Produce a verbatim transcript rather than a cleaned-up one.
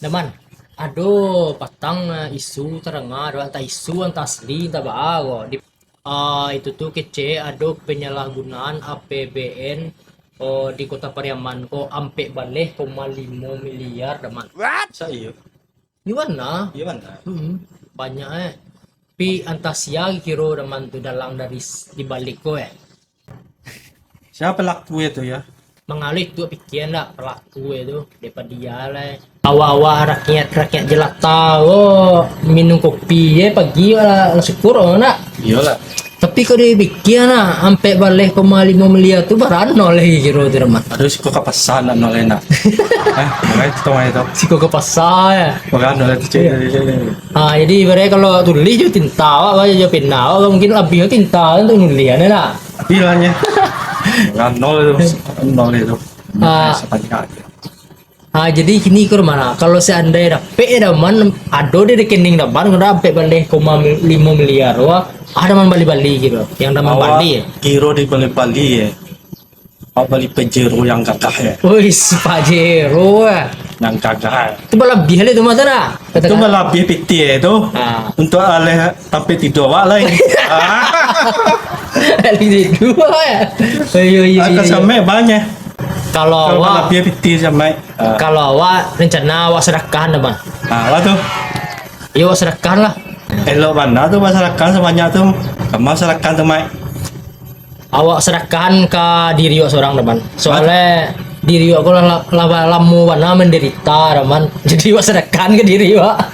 Daman, ado patang, eh, isu tadanga, ado antah isu, antah asli, antah baa ko. Di, ah, itu tu kecek ado penyalahgunaan A P B N, oh, di Kota Pariaman ko ampek baleh koma limo miliar, Daman. Sa iyo. Di mana? Di mana? Hmm, banyak, eh. Pi antah sia kiro, Daman, tu dalang dari s-, di balik ko, eh. Siapa pelaku itu, ya? Mangaluh itu pikian dak pelaku itu, daripada dia lah. Awak-awak rakyat, rakyat jelata ko minum kopi je pagi lah, lah syukur orang nak. Iyolah. Tapi kok dipikia nah, ampek baleh koma limo miliar tu barano lagi kiro tu, Daman. Aduh, siko ka pasa nak noleh nak. Hah? Makai tu, makai tu. Siko ka pasa ya. Barano lah tu, cik. Ha, jadi ibaratnya kalau tulis jo tinta, awak baca jo pena, awak mungkin labiah tinta untuk nulis, ada tak? Tapi lah nya. Barano tu, noleh tu. Ah. Sapanjang. Ha, jadi kini ko mano, kalau seandai dapek Daman, ado di rekening Daman, udah ampek baleh koma limo miliar, wah, ah, Daman bali-bali gitu, yang Daman bali ya. Kiro di bali-bali ya. Awak bali Pajero yang gagah ya. Wih, Pajero ya. Yang gagah ya. Itu balabiah lah itu mah, tak? Itu balabiah pitih ya itu. Ha. Untuk aleh tampek tidur awak lah. Aleh tidur ya. Iyo, iyo, iyo. Akan sampai banyak. Kalau awak balabiah pitih sampai. Ah. Kalau awak rencana awak sedekahkan, Daman. Ah, awak tu? Iyo, awak sedekahkan lah. Elok bana tu basadakah sabanyak tu. Kama sadakah tu, Mak? Awak sadakahkan ka diri awak surang, Daman. Soalnya diri awak ko lah, lah, lah lamo bana mandarita, Daman. Jadi awak sadakahkan ka diri awak.